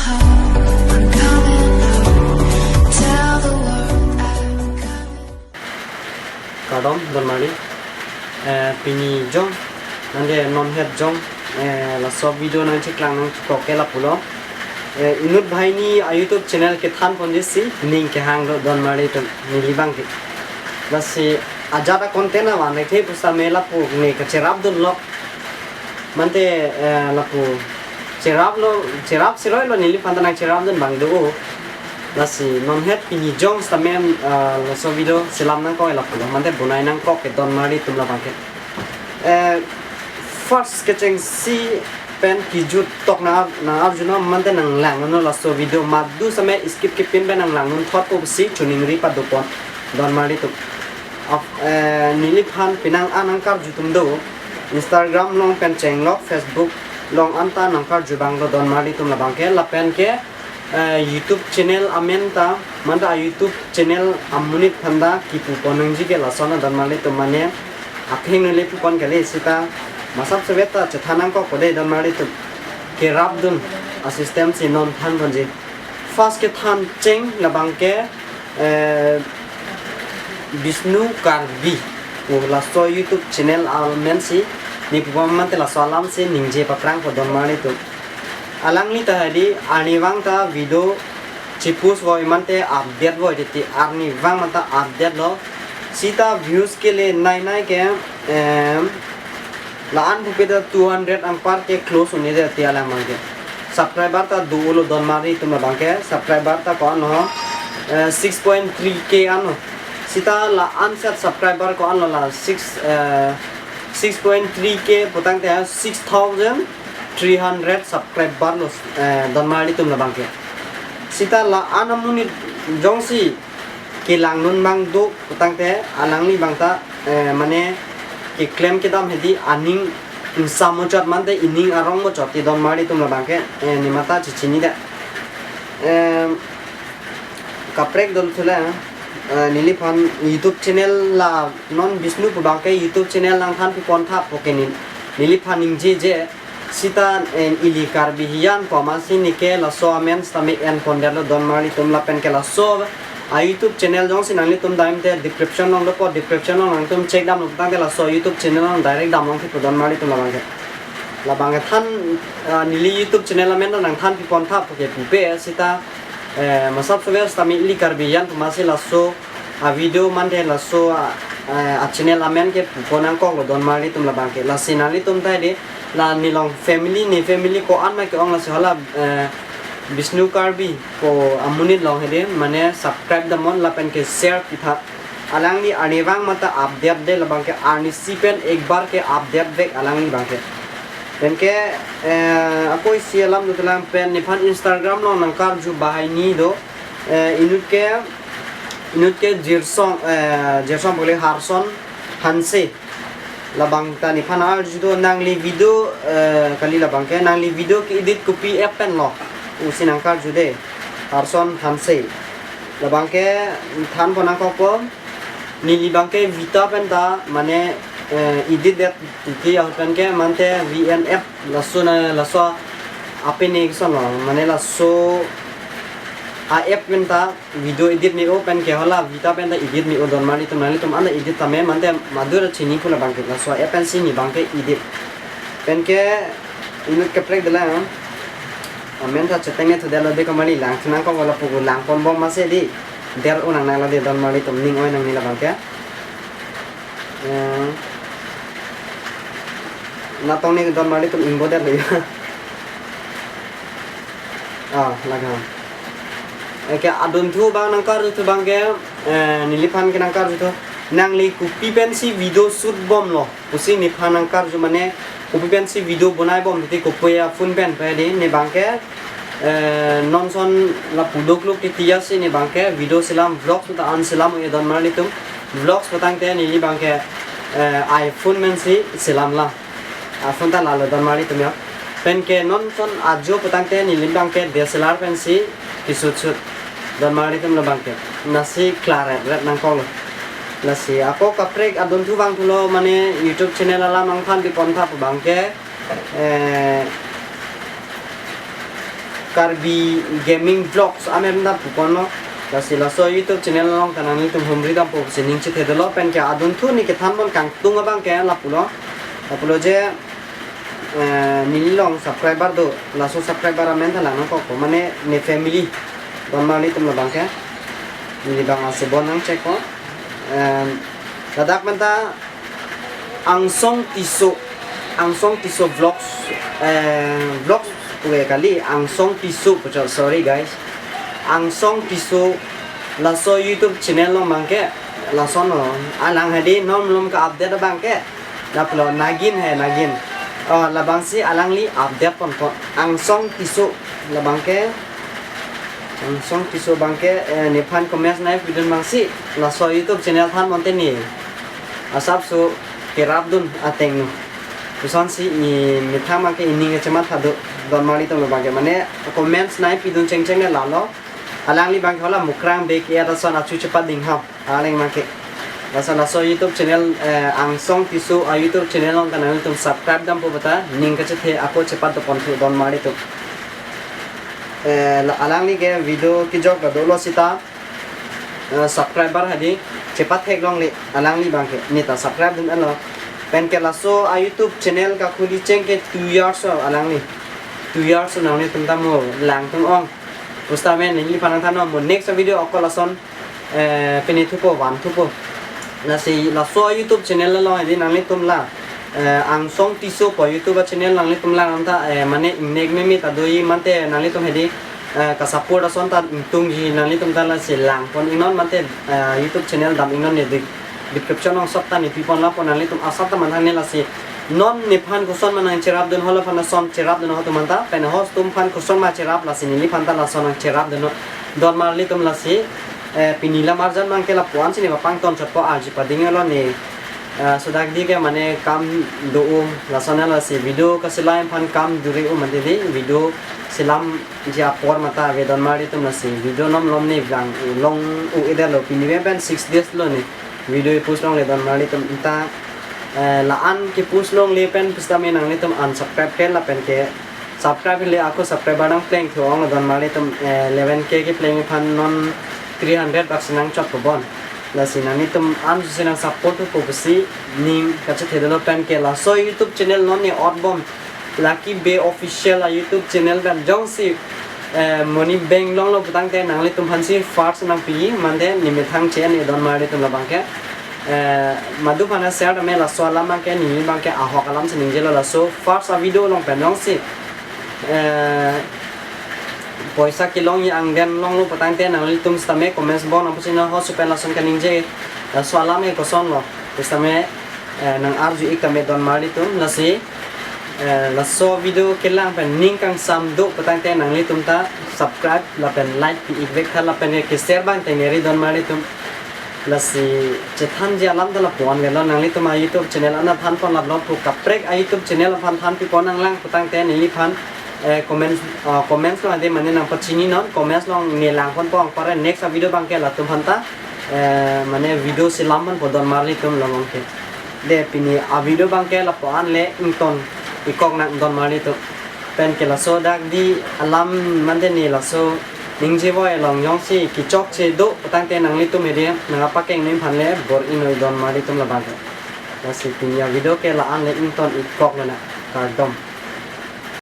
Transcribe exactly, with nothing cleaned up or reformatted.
I'm coming home. Tell the world I'm coming. Kardom, donmarli. Eh, pini jong, nande non het jong, eh, laso video nangcheklang nangchekok ke lapulo. Eh, inut banghini a YouTube channel kethan ponji si, ning kehang do donmarli atum neli abangke. Lasi ajat a content avan rek the pusitame lapu ne kacherap dunlo. Mante, eh, lapu cheraplo, cherap siroi lo neliphan ta nangcherap dun abang do. Lasi non het pini jong sitame, eh, laso video selam nangkok lapulo. Mante bonai nangkok ke donmarli atum labangke. Eh, first kechengsi pen kejut tok nang, nang arjuno mante nanglangnon laso video madu sitame skip kepin pen nanglangnon thot pusi choningri padopon donmarli atum. Af-, eh, neliphan penang an nangkarju atum do, Instagram along pen chenglok, Facebook along anta nangkarju abang do donmarli atum labangke, lapen ke, eh, YouTube channel amen ta, manta a YouTube channel amonit aphan ta kipupon nangji ke lason a donmarli atum mane, akheng neli pupon kali sita, masap sebet ta chethan nangkok kode donmarli atum, kerap dun a system si non than ponji. First kethan cheng labangke, eh, Bishnu Karbi. Oh, laso YouTube channel amen si, ne pupon mante laso alam si ningje paprang po donmarli atum. Alangli ta hadi, arnivang ta video chipus voi mante update voi titi, arnivang manta update lo. Sita views kele nai nai ke, em, la-an pupe ta two hundred anpar ke close un-e det ti alang abangke. Subscriber ta do-olo donmarli atum labangke. Subscriber ta ko-an lo, eh, six point three K an lo. Sita la-an set subscriber ko-an lo la six, eh, six point three K putangte six thousand three hundred subscriber lo, eh, donmarli atum labangke. Sita la-an amonit jongsi kelang non abang do putangte alangli abang ta, eh, mane keklem kedam hedi aning ingsammuchot mante ining arongmuchot ti donmarli atum labangke, eh, ne mata chechini det. Em, kaprek dun thule, eh, neliphan YouTube channel la non Bishnu pu abangke YouTube channel nangthan pipon tha po ke ne, neliphan ningje je, sita, em, ili Karbi hiyan pu amatsi neke laso amen sitame en pon detlo donmarli atum lapen ke laso a YouTube channel jongsi nanglitum dam te description along dopo, description along nangtum check damlo putangte laso YouTube channel along direct damlong thepo donmarli atum labangke. Labangke than, ah, neli YouTube channel amen nangthan pipon tha po ke pupe sita, eh, masap sobe sitame ili Karbi hiyan pu amatsi laso a video mante laso a, eh, a channel amen ke pupon nangkoklo donmarli atum labangke. Lasi nanglitum ta hedi, la nelong family, ne family ko-an ma ke-ong lasi hala, eh, Bishnu Karbi pu amonit along hedi, mane subscribe damnon lapen ke share pitha. Alangli arnivang mata update det labangke, arnisi pen ekbar ke update vek alangli abangke. Pen ke, eh, ako isi alam do telang pen nephan Instagram along nangkarju banghini do, eh, inut ke, inut ke Jirsong, eh, Jirsong pu kali, Harson Hanse. Labang ta nephan arju do nangli video, eh, kali labangke, nangli video ke-edit kopi app pen lo pusi nangkarju de, Harson Hanse. Labangke than pon nangkokpo, neli abangke Vita pen ta mane, eh, edit det titi ahut pen ke mante V N F laso na laso ape ne keson lo, mane laso a app pen ta video edit me-o pen ke hala Vita pen ta edit me-o donmarli atum, nanglitum anta edit tame mante madur chini pu labangke laso app pensi ne abangke edit. Pen ke inut kaprek detlang. Amen ta cheteng ne thu detlo de kamali lang thu nangkok wala pugu lang pon bom mase di. Der unang nanglo de donmarli atum, ning oi nangne labangke. Eh, natong ne donmarli atum ingbo detlo ya. Ah, lagam. Eke adunthu abang nangkarju thu abangke, eh, neliphan ke nangkarju thu. Nangli kopi pensi video shoot bomlo pusi nephan nangkarju mane kopi pensi video bonai bom titi, kopi a phone pen pe di ne abangke, eh, non son lapu dokluk titi ya si ne abangke video selam, vlogs ta an selam o donmarli atum. Vlogs putangte neli abangke, eh, iPhone pensi selam la. A phone ta lalo donmarli atum ya. Pen ke non son ajo putangte neli abangke D S L R pensi keshoot shoot donmarli atum labangke. Lasi klar ret ret nangkoklo. Lasi ako kaprek adunthu abang thulo mane YouTube channel alam nangthan pipon tha pu abangke, eh, Karbi Gaming Vlogs amen ta puponlo. Lasi laso YouTube channel along ta nanglitum humri dampo pusi ning chethe dolo, pen ke adunthu ne kethan pon kangtung abang ke lapulo. Lapulo je, eh, neli along subscriber do, laso subscriber amen ta lang nangkokpo, mane ne family. Don marli atum labang ke. Neli abang ase bon nang check ko. Em, ladak amen ta Angsong Tisso, Angsong Tisso Vlogs, eh, Vlogs puke kali, Angsong Tisso puchot, sorry guys. Angsong Tisso laso YouTube channel along abang ke, lason lo, alang hadi non malom ke-update abang ke, lapulo Nagin he, Nagin. Oh, labangsi alangli update ponpo. Angsong Tisso labang ke, Angsong Tisso abang ke, eh, nephan comments nangpidun abangsi laso YouTube channel than ponte ne asapso kerapdun ateng no. Lasonsi ne methang abang ke ining kechematha do, don marli atum labang ke, mane comments nangpidun chengcheng ne lalo. Alangli abang ke hala Mukrang Bey ke-et ason achu chepading ham. Alang abang ke. Laso, laso YouTube channel, eh, Angsong Tisso a YouTube channel along ta nanglitum subscribe dampo puta ning kachethe ako chepat do ponthu don marli atum. Eh, la-, alangli ke video kejok ta dolo seta, eh, subscriber hadi chepathek longle alangli abang ke. Ne ta subscribe dun-etlo. Pen ke laso a YouTube channel kakhuli cheng ke two years lo alangli. Two years lo nanglitum ta mo langtung ong. Pusitame neliphan nangthannon mo next video ako lason, eh, pini thupo, van thupo. Lasi laso YouTube channel along hadi nanglitum la, eh, Angsong Tisso pu YouTube channel nanglitum lang ta, eh, mane ingnek meme ta doji mante nanglitum hadi, eh, ka-support ason ta ingtungji nanglitum ta lasi lang pon iknon mante, eh, YouTube channel dam iknon ne di description along sop ta ne pipon lapu nanglitum asap ta manthang ne lasi. Non nephan koson ma nangcherapdun, halason aphan cherapdun ho atum anta, pen host atum aphan koson ma cherap lasi neliphan ta lason nangcherapdun ho. Don marli atum lasi, eh, pini lam arjan abang ke lapu-ansi ne papangton chotpo, arji pading lo ne. Eh, laso dak di ke mane kam do-o, lason lasi video kaselam aphan kam duri-o mante di, video selamji apor mata ave don marli atum lasi. Video non malom ne vang long u-edetlo pini pen six days lo ne. Video post longle don marli atum ta, eh, la-an ke-post longle pen pusitame nanglitum unsubscribe ke lapen ke subscribe le ako subscriber nangpleng thu ong don marli atum, eh, eleven K kepleng aphan non three hundred bak si nangchot po bon. Lasi nanglitum an si nang-support thupo pusi ning kachethe dolo pen ke laso YouTube channel non ne otbom Lucky Bey Official a YouTube channel pen jongsi, eh, money bank longlo putangte nanglitum aphansi first nangpi mante ne methang che-en don marli atum labang ke. Eh, madu aphan share tame laso alam abang ke ne abang ke ahok alam si ningjelo laso first a video along pen jongsi, eh, poisa kelongji angden longlo putangte nanglitum sitame comments bon nangpusi nang host pen lason kaningje laso alam ke kosonlo sitame, eh, nang-arju ik tame don marli atum lasi, eh, laso video kelang pen ning kangsam do putangte nanglitum ta subscribe lapen like pi ik vek tha lapen ke share abang tengneri don marli atum. Lasi chethanji alam ta lapu-an avelo, nanglitum a YouTube channel an than pon laplo pu kaprek a YouTube channel aphan thanpi pon nanglang putangte neliphan, eh, comments, ah, comments along hadi mane nangpachini non, comments along ne lang ponpo, anparke next a video abang ke latum aphan ta, eh, mane video selam ponpo don marli atum labang ke. De pini a video abang ke lapu-an le ington ikok nang don marli atum. Pen ke laso dak di alam mante ne laso ningje voi along jongsi kechokche do putangte nanglitum hedi nangpakeng nephan le bor-i noi don marli atum labang ke. Lasi pini a video ke la-an le ington ikok lo na, kardom.